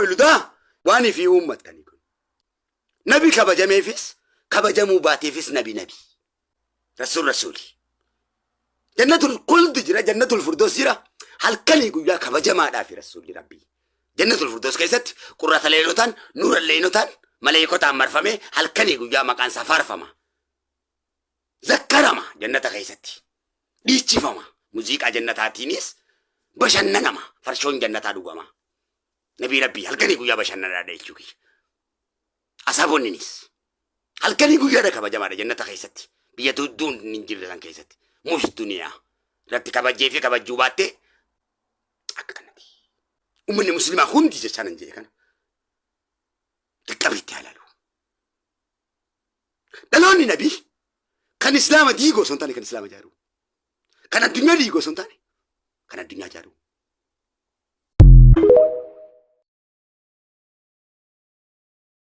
Booyludaa waan ifii uummattanii kun. Nabi kabajameefis kabajamuu baateefis nabi nabi. Rasuul rasuuli. Jannatul kuldi jira, jannatul furdoos jira. Halkanii guyyaa kabajamaadhaa fi rasuulli rabbii. Jannatul furdoos keessatti qurrata leenotaan, nuura leenotaan, maleekotaan marfamee halkanii guyyaa maqaan isaa faarfama. Zakkarama jannata keessatti. Dhiichifama. Muziiqaa jannataatiinis bashannanama. Farshoon jannataa dhugama. Nabii Rabbii halkanii guyyaa bashannanaadha jechuu kiyya. Asaabonninis halkanii guyyaadha kabajamaadha jannata keessatti. Biyya dudduun hin jirre san keessatti. Mush duniyaa irratti kabajjee fi kabajjuu baattee akka kanatti. Uummanni musliimaa hundi jechaa nan jedhe kana. Xiqqabiitti haa ilaalu. Dhaloonni nabii kan islaama diigoo osoo hin taane kan islaama ijaaruu. Kan addunyaa diigoo osoo hin taane kan addunyaa ijaaruu.